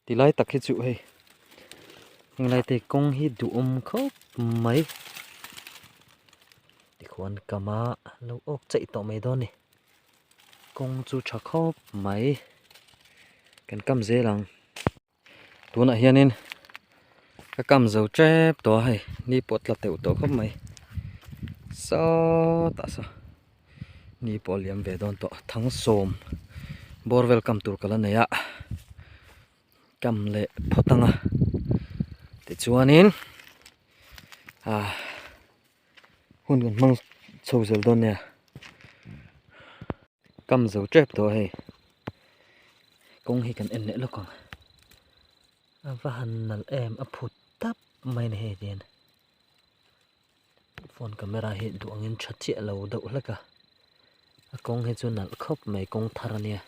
Ti lai tak hi chu hei heng lai te kawng hi duhawm khawp mai tikhuan kam a lo awk chaih tawh mai dawn a ni kawng chu tha khawp mai kan kam zel ang tunah hianin ka kam zo tep tawh a hei ni pawh tla teuh tawh khawp mai sawtah saw Ni pawh a liam ve dawn tawh Thangsawm bawr vel kam tur ka la nei a kam leh phawt ang a tichuanin ah hun kan hmang chho zel dawn nia kam zo tep tawh a hei kawng hi kan en leh lawk ang a va han nalh em a phut tap mai a ni hei hian. Phone camera hi duh angin tha chiah lo deuh hlek a a kawng hi chu nalh khawp mai kawng thar ania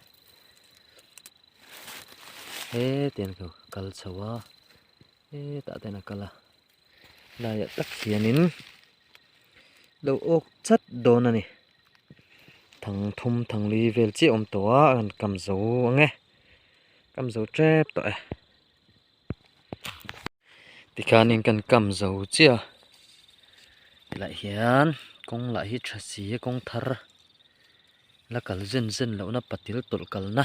hetiang chu kal chho a hetah ten a kal a laiah tak hianin lo awk chat dawn a ni thang thum thang li vel chiah a awm tawh a a rawn kam zo ang e kam zo tep tawh e. Tikhanin kan kam zo chiah a tilai hian kawng lah hi tha si a kawng thar la kal zen zen lohna patil tawlh kalna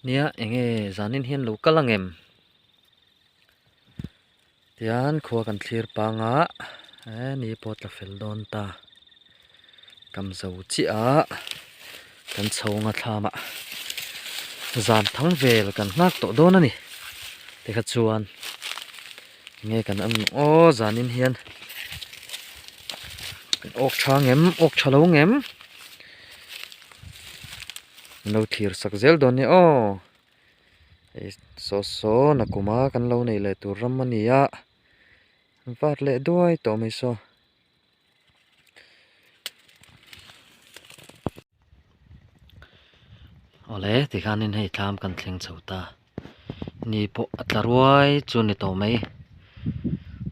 nia eng nge zanin hian lo kal ang em tian khua kan thlir pang a he ni pawh tla fel dawn ta kam zo chiah a kan chho nga thlam ah zan thang vel kan nghak tawh dawn a ni tikha chuan enge kan en aw zanin hian kan awk tha ngem awk tha lo ngem an lo thlir sak zel dawn nia aw. Hei saw saw nakuma kan lo neih leh tur ram a ni a vat leh duai tawh mai saw. Awle tikhanin hei thlam kan thleng chho ta ni pawh a tla ruai chu a ni tawh mai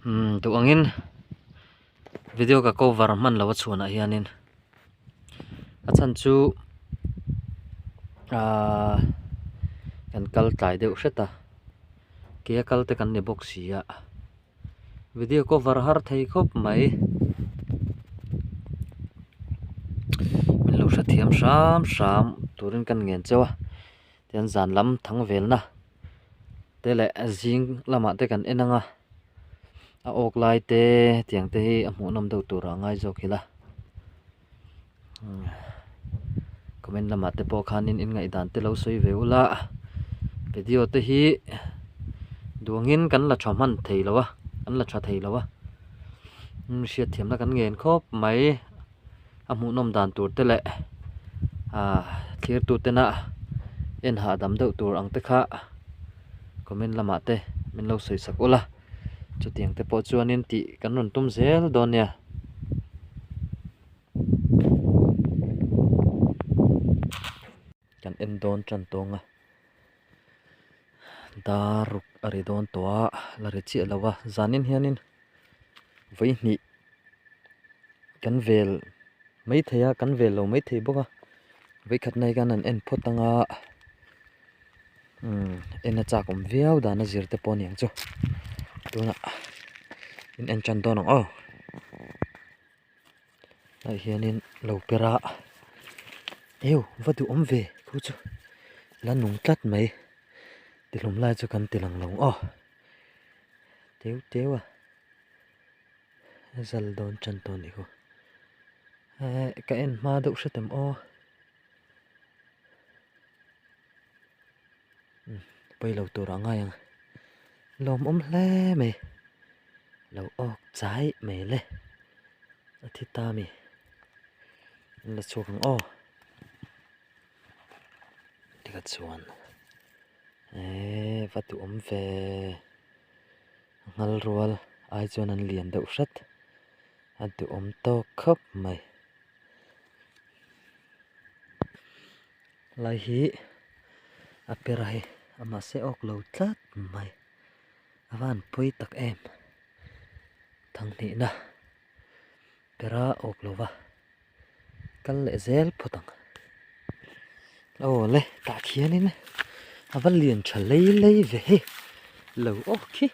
umm duh angin video ka cover hman lo a chhuanah hianin. A chhan chu ahh kan kal tlai deuh hret a ke a kal te kan ni bawk si a video cover har thei khawp mai min lo hrethiam hram hram turin kan ngen chauh a tian zan lam thang velna te leh zing lamah te kan en ang a a awk lai te tiang te hi a hmuhnawm deuh tur ah ngai zawk ila comment lamah te pawh khanin in ngaihdan te lo sawi ve ula video te hi duangin kan la tha hman thei lo a kan la tha thei lo a hriatthiamna kan ngen khawp mai a hmuhnawm dan tur te leh ah thlir tu tena en hahdam deuh tur ang te kha comment lamah te min lo sawi sak ula chutiang te pawh chuanin tih kan rawn tum zel dawn nia. Kan en dawn tan tawng a dar ruk a ri dawn tawh a la ri chiah lo a zanin hianin vawihnih kan vel maithei a kan vel lo maithei bawk a vawikhat na hi khan an en phawt ang a umm en a chak awm viau dan a zir te pawh a ni ang chu tunah in en tan dawn ang aw ah hianin lo per a eu va duhawm ve khu chu la nung tlat mai tihlawm lai chu kan ti lang lo ang aw teu teu a. Zal dawn tan tawh anih khu eh ka en hma deuh hret em aw umm pawi lo tur ah ngai ang lawmawm hle mai lo awk chai mai le a thi ta mi an la chhuak ang aw tikha chuan eh va duhawm ve. Nghal rual ai chuan an lian deuh hret a duhawm tawk khawp mai. Lai hi a per a hei a mahse awk lo tlat mai a van pawi tak em thanghnihna pera awk lo va kal leh zel phawt ang. Aw le tah khianin. A va lian tha lei lei ve hei lo awk khi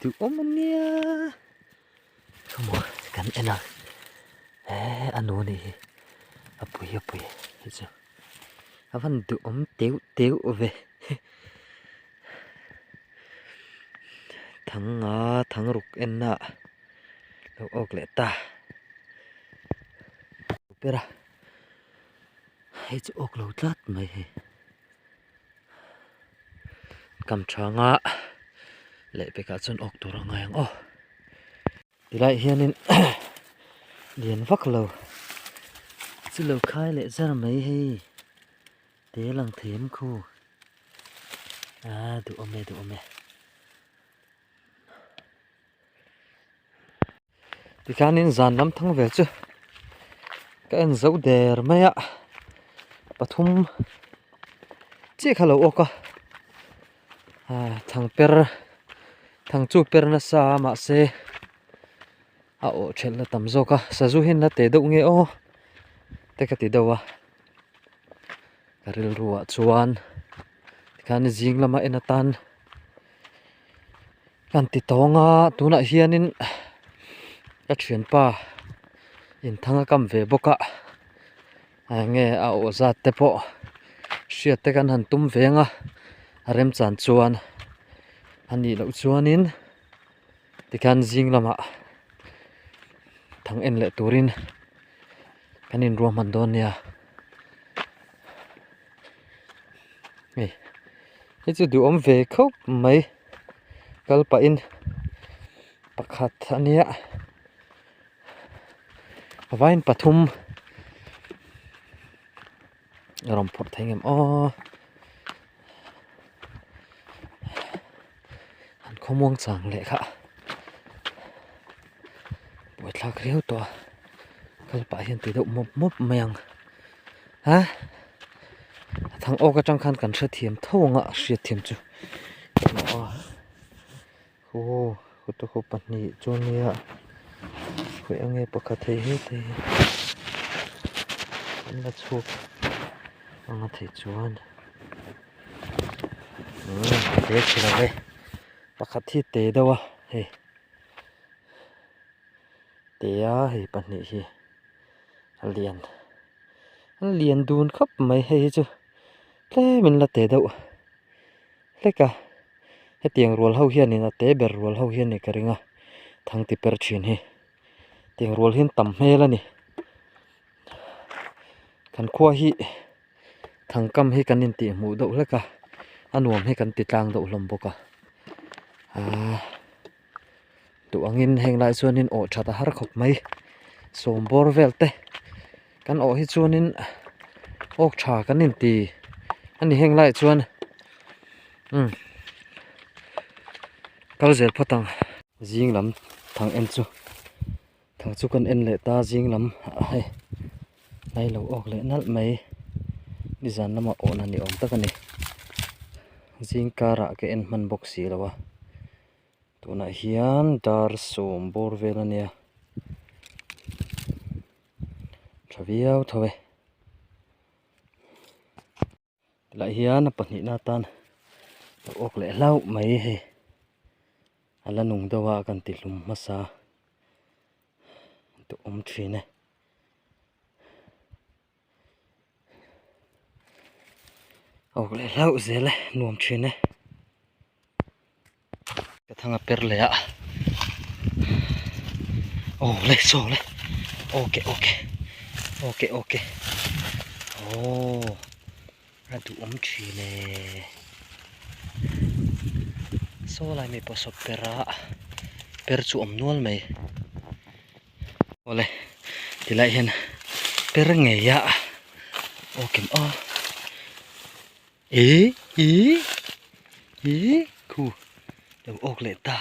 duhawm a nia khawmaw kan en a eh a nu a nih hi a pui a pui hei chu a van duhawm teuh teuh ve thang nga thang ruk en na lo awk leh ta ber a. Hei chu awk lo tlat mai hei kam thanga leh pekah chuan awk tur a ngai ang aw tilai hianin lian vak lo chu lo khai leh zar mai hei te lang thei em khu a duhawm e duhawm e. Tikhianin zan lam thang vel chu ka en zo der mai a pathum chiah kha a lo awk a ah thang per thang chu per nasa a mahse a awh thelh na tam zawk a sazu hian la teh deuh nge aw te ka ti deuh a ka rilru ah chuan tikhian zing lama en atan. Kan ti tawng a tunah hianin ka thianpa inthang a kam ve bawk a eng nge a awh zat te pawh hriat te kan han tum veng a a remchan chuan a nih loh chuanin tikhian zing lamah thang en leh turin kan inruahman dawn nia hei. Hei chu duhawm ve khawp mai kal pahin pakhat a nia a vaiin pathum a rawn phawrh thei ngem aw an khawmuang chang leh kha buaithlak riau tawh a kal pah hian ti deuh mawp mawp mai ang ha. A thang awk atang khan kan hrethiam tho ang a a hriatthiam chu aw kawt a pahnih chu ania khawi enge pakhat hei hi te hi an la chhuak ang a theih chuan umm te chi lo ve pakhat hi te deuh a hei te a hei pahnih hi a lian. A lian dun khawp mai hei hi chu tlem in la teh deuh hlek a hetiang rual ho hianin a te ber rual ho hian ka ring a thang ti per thin hi tiang rual hi an tam hmel a ni kan khua hi thangkam hi kan intih hmuh deuh hlek a a nuam hi kan ti tlang deuh hlawm bawk a aaa. Duh angin heng lai chuanin awh that a har khawp mai sawm bawr vel te kan awh hi chuanin awk tha kan inti a ni heng laiah chuan umm kal zel phawt ang. Zing lam thang en chu thang chu kan en leh ta zing lam ah hei lai lo awk leh nalh mai nizan lamah awhna ni awm tak a ni zing karah ka en hman bawk si lo a. Tunah hian dar sawm bawr vel a nia tha viau tho e tilai hian a pahnihna atan a awk leh hlauh mai hei a la nung deuh a kan ti hlum hmasa duhawm thin e. Awk leh hlauh zel e nuam thin e ka thang a per leh a aw le saw le okay okay okay okay aw a duhawm thin e saw lai mai pawh saw per a per chu awm nual mai. Awle tilai hian per ngei a aw kim aw ih ih ih khu lo awk leh ta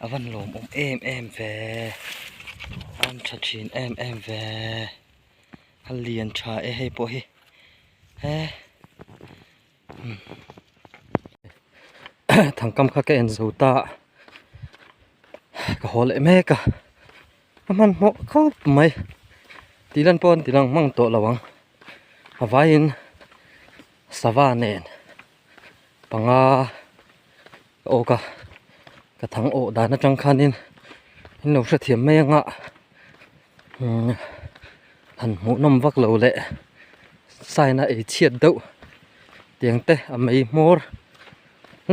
a van lawmawm em em ve a van tha thin em em ve a lian tha e hei pawh hi he Thangkam kha ka en zo ta ka haw leh mek a a hmanhmawh khawp mai tih lan pawh an ti lang hmang tawh lo ang a vaiin sava nen. Panga ka awk a ka thang awh dan atang khanin in lo hrethiam mai anga umm han hmuh nawm vak lo leh sign a ei chhiat deuh tiang te a mei hmawr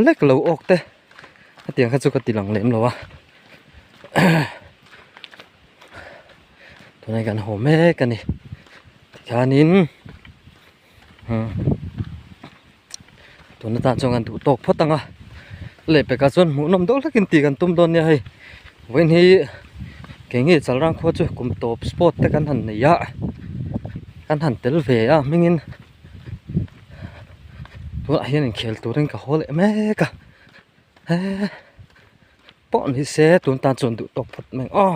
lek lo awk te hetiang kha chu ka ti lang lem lo a tunah hian kan haw mek a ni tikhanin. Tuna tan chuan kan duh tawk phawt ang a leh pekah chuan hmuhnawm deuh hlekin tih kan tum dawn nia hei vawiin hi kei nge chalrang khua chu kum tawp sport te kan han nei a kan han tel ve a hmingin tunah hian inkhel turin ka haw leh mek a he pawh ni se tun tan chuan duh tawk phawt mai ang aw.